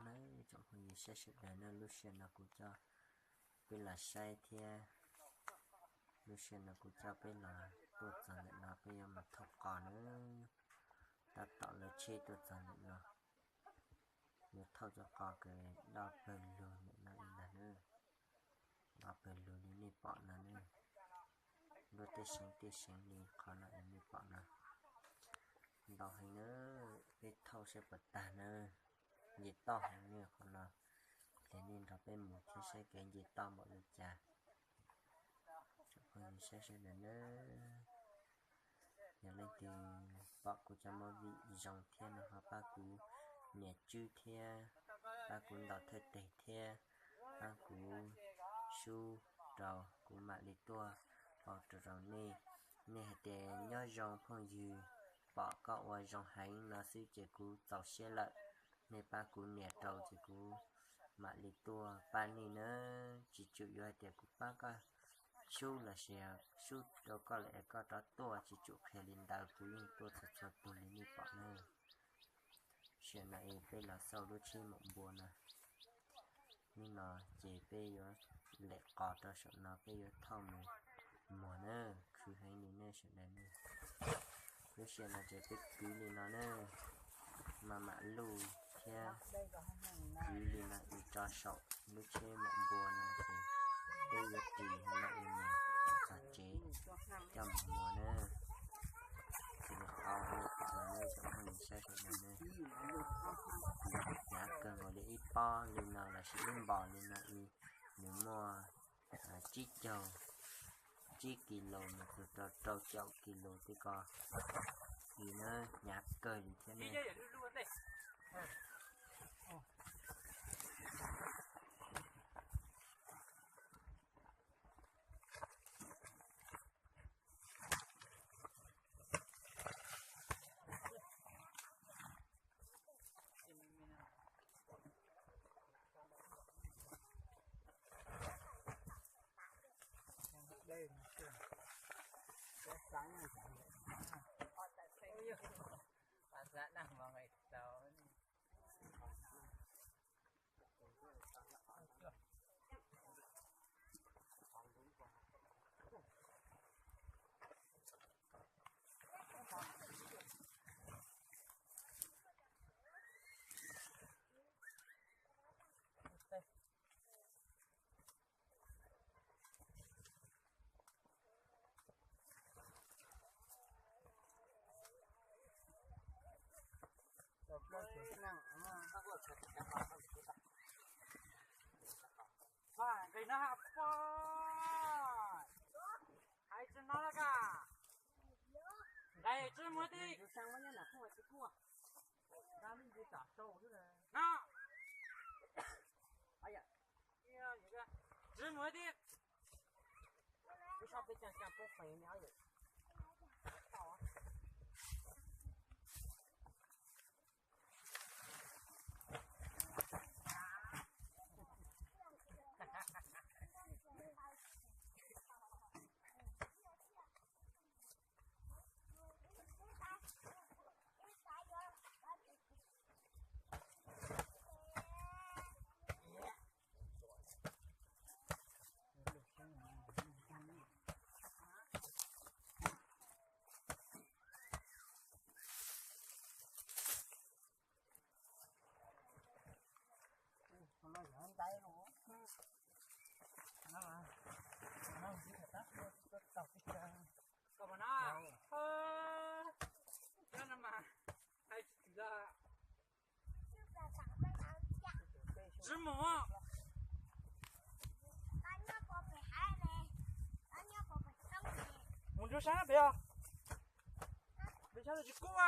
Nawb tsoom phooj ywg saib sawv daws nawb, lub sij hawm no kuv coj peb los saib thiab, lub sij hawm no kuv coj peb los tuaj txog ntawm no peb yuav mus thauj qos nawb. Tab tom lawv tsheb tuaj txog ntawm no, yuav thauj cov qos kws doj pawg lug ntawm no li ntag nawb. Doj pawg lug li nej pom no nawb. Luaj tej seev tej seev li qhov no es nej pom no ntau heev nawb. Peb thauj saib puas tag nawb. Nce toj heev nawb qhov no. Ces nej nrog peb mus thiab saib kev nce toj npaum li cas. Tsoom phooj ywg saib sawv daws nawb, yog leej twg pom kuv cov movie zoo thiab no ho pab kuv nias tswb thiab, pab kuv ntaus thawj teg thiab, pab kuv sub rau kuv mam li tuaj pab rau rau nej. Nej hais tias nyob zoo phooj ywg, pom koj ua zoo heev no xwb ces kuv txaus siab lawm. Nej pab kuv nias rau ces kuv mam li tuaj pab nej nawb. Tsis tsum yuav hais tias kuv pab koj sub los sis sub rau koj lawm es koj rov tuaj, tsis tsum qhia li ntawd, kuv yeej tuaj txhua txhua tug li nej pom nawb. Sij hawm no es peb los xauj lub tsheb maum npua no. Hnub no ces peb yuav lem qos rau saum no peb yuav thauj mus muag nawb, khwv heev li nej sawv daws nawb. Lub sij hawm no ces peb kwv li no nawb, maj mam luj thiab kwv li no es tso saum lub tsheb maum npua no ces peb yuav ris no es mus txog tsev coj mus muag nawb. Ces qos no nawb tsoom phooj ywg saib sawv daws nawb, hnyav kawg nkaus li, ib pob li no los sis ib npos li no es nws muaj tsib caug tsib kis lus mus txog rau rau caum kis lus tej ko, es na hnyav kawg li thiab ne. Nqis no, hais tsis no los kag. Nqis tsis mus ti. No. Tsis mus ti. Tsis mus. Mus nrug sab pem os. Pem sab tsis kub a.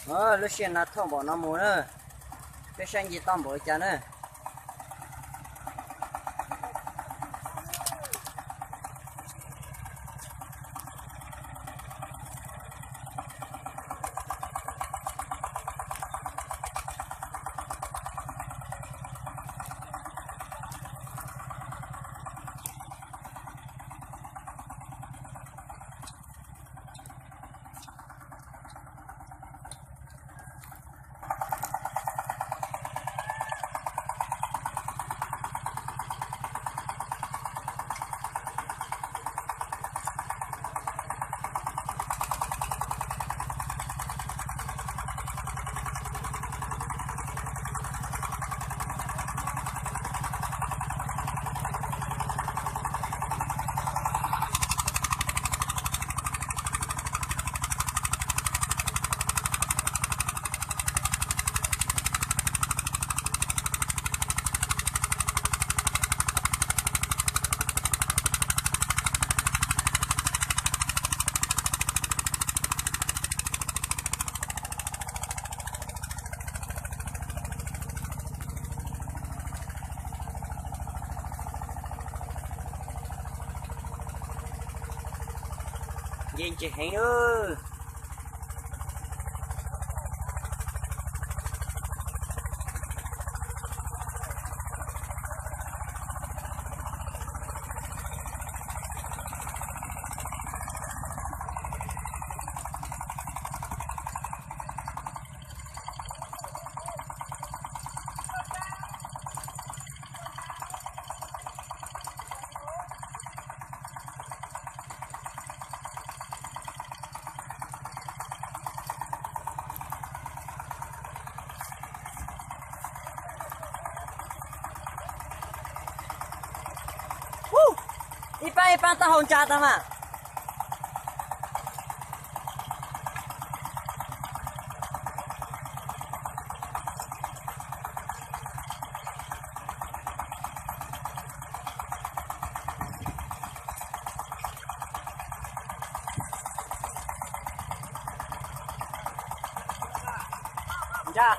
Lub sij hawm no thauj npaum no mus na, peb saib nce toj npaum li cas na. Nce ntsis heev lawm. Ib pab ib pab taub hau ntsa tag mas. Ntsa.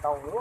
Tau.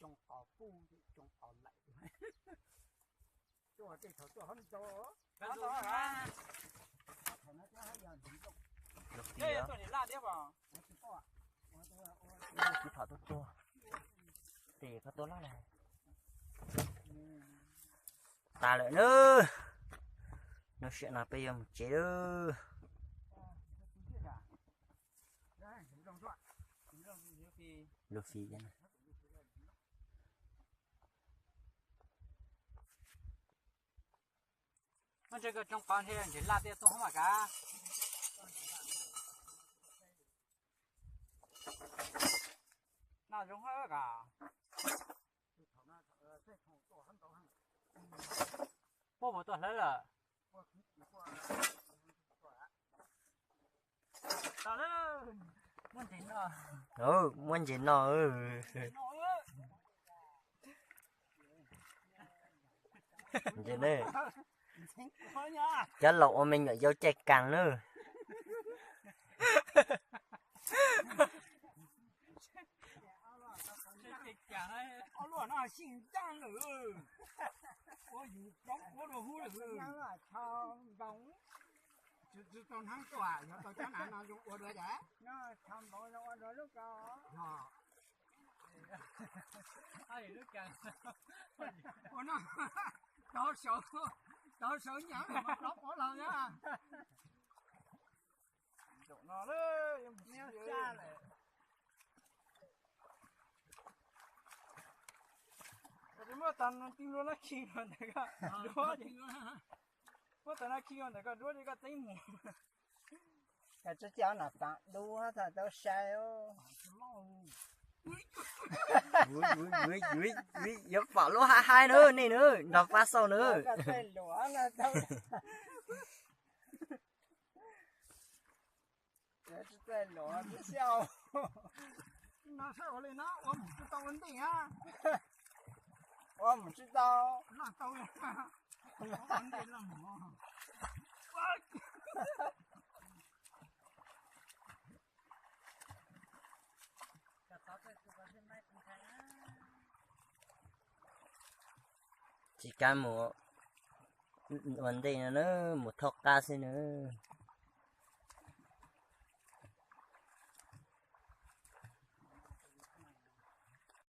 Coo qos puj, coo qos laim. Tuaj tej thaum tuaj hab ntau. Thaum no tuaj hab yog ntxim nplooj. Tuaj nim laj thiab pom. Kuv thov tuaj tuag, tes koj tuaj loj lawm. Tas lawm na. Hnub sim no peb yuav mus tsev lawm. Lub fim no tsev koj tsoo qhov ntshe laj tiaj tuaj hoob mas kav. Noj zoo hab kav. Puab puas tuaj hlawv lawm? Muab ntses noj. Muab ntses noj. Ntses ne, cov laus ua me nyuam yaus caij kaas na. Ob luaj no xyeej ncaaj lawm, ua yus plaub kuab rau hub lawm. Tsis tau hnaab tuaj, yog tau cov nav no zoo ua dua cas. Ua no, tau saum, tau saum nyaav mas plaub quav laug na. Muab tag no khi ntawm koj duab, muab tag no khi ntawm koj duab ces koj txeeb mus. Koj tsuas coj no taag dub tau sai. Yuav pom lub haib haib na, nej na, nrog pab xauj na. Ua mus tsis tau. Tsis kav mus ua ntej no na, mus thauj qab xwb na.